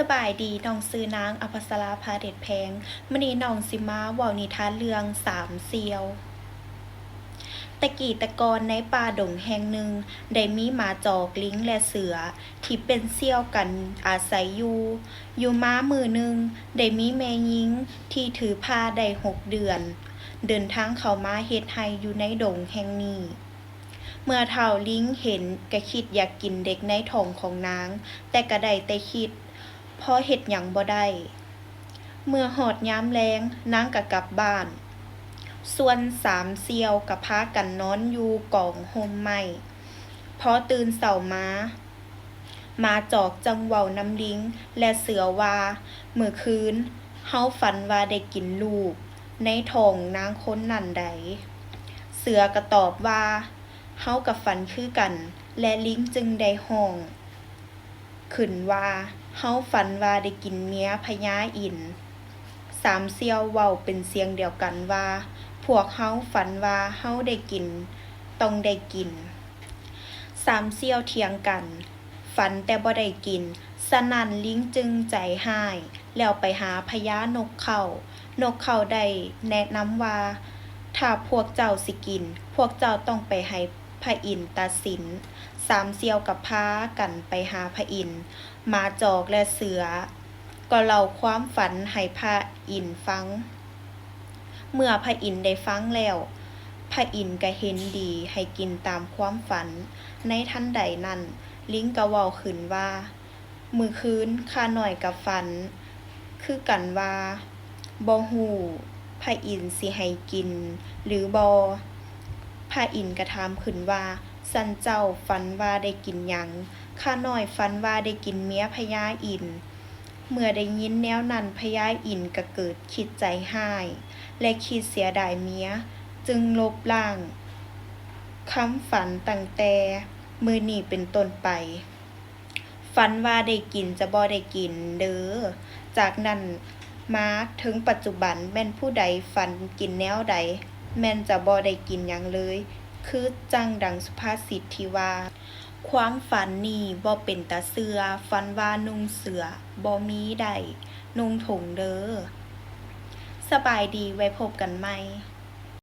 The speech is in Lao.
ສະບາຍດີ, ນ້ອງຊື່ນາງ ອະພັດສະລາ ພາເດັດແພງ. ມື້ນີ້ນ້ອງຊິມາເວົ້ານິທານເລື່ອງສາມສ່ຽວ. ແຕ່ກີ້ແຕ່ກ່ອນໃນປ່າດົງແຫ່ງໜຶ່ງ ໄດ້ມີໝາຈອກ, ລິງ ແລະ ເສືອ ທີ່ເປັນສ່ຽວກັນອາໄສຢູ່. ຢູ່ມາມື້ໜຶ່ງ ໄດ້ມີແມ່ຍິງທີ່ຖືພາໄດ້ຫົກເດືອນ ເດີນທາງເຂົ້າມາເຮັດໄຮ່ຢູ່ໃນດົງແຫ່ງນີ້. ເມື່ອທ້າວລິງເຫັນກະຄິດຢາກກິນເດັກໃນທ້ອງຂອງນາງ, ແຕ່ກະໄດ້ແຕ່ຄິດ, ເພາະເຮັດຫຍັງບໍ່ໄດ້. ເມື່ອຮອດຍາມແລງ, ນາງກະກັບບ້ານ, ສ່ວນສາມສ່ຽວກະພາກັນນອນຢູ່ກອງຮົ່ມໄມ້. ພໍຕື່ນເຊົ້າມາ, ໝາຈອກຈຶ່ງເວົ້ານຳລິງ ແລະ ເສືອວ່າ, ມື້ຄືນເຮົາຝັນວ່າໄດ້ກິນລູກໃນທ້ອງນາງຄົນນັ້ນໃດ໋. ເສືອກະຕອບວ່າ, ເຮົາກະຝັນຄືກັນ. ແລະ ລິງຈຶ່ງໄດ້ຮ້ອງຂຶ້ນວ່າ, ເຮົາຝັນວ່າໄດ້ກິນເມຍພະຍາອິນ. ສາມສ່ຽວເວົ້າເປັນສຽງດຽວກັນວ່າ, ພວກເຮົາຝັນວ່າເຮົາໄດ້ກິນ, ຕ້ອງໄດ້ກິນ. ສາມສ່ຽວຖຽງກັນ, ຝັນແຕ່ບໍ່ໄດ້ກິນ. ສະນັ້ນລິງຈຶ່ງໃຈຮ້າຍ ແລ້ວໄປຫາພະຍານົກເຂົາ. ນົກເຂົາໄດ້ແນະນຳວ່າ, ຖ້າພວກເຈົ້າຊິກິນ, ພວກເຈົ້າຕ້ອງໄປໃຫ້ພະອິນຕັດສິນ. ສາມສ່ຽວກະພາກັນໄປຫາພະອິນ. ໝາຈອກ ແລະ ເສືອ ກໍເລົ່າຄວາມຝັນໃຫ້ພະອິນຟັງ. ເມື່ອພະອິນໄດ້ຟັງແລ້ວ, ພະອິນກະເຫັນດີໃຫ້ກິນຕາມຄວາມຝັນ. ໃນທັນໃດນັ້ນ, ລິງກະເວົ້າຂຶ້ນວ່າ, ມື້ຄືນຂ້ານ້ອຍກະຝັນຄືກັນວ່າ, ບໍ່ຮູ້ພະອິນຊິໃຫ້ກິນຫຼືບໍ່. ພະອິນກະຖາມຂຶ້ນວ່າ, ຊັ້ນເຈົ້າຝັນວ່າໄດ້ກິນຫຍັງ? ຂ້ານ້ອຍຝັນວ່າໄດ້ກິນເມຍພະຍາອິນ. ເມື່ອໄດ້ຍິນແນວນັ້ນ, ພະຍາອິນກະເກີດຄິດໃຈຮ້າຍ ແລະ ຄິດເສຍດາຍເມຍ, ຈຶ່ງລົບລ້າງຄຳຝັນຕັ້ງແຕ່ມື້ນີ້ເປັນຕົ້ນໄປ. ຝັນວ່າໄດ້ກິນຈະບໍ່ໄດ້ກິນເດີ. ຈາກນັ້ນມາເຖິງປັດຈຸບັນ, ແມ່ນຜູ້ໃດຝັນກິນແນວໃດ, ແມ່ນຈະບໍ່ໄດ້ກິນຫຍັງເລີຍ. ຄືຈັ່ງດັ່ງສຸພາສິດທີ່ວ່າ, ຄວາມຝັນນີ້ບໍ່ເປັນຕາເຊື່ອ, ຝັນວ່ານຸ່ງເສື້ອບໍ່ມີໄດ້ນຸ່ງຖົງເດີ. ສະບາຍດີ, ໄວ້ພົບກັນໃໝ່.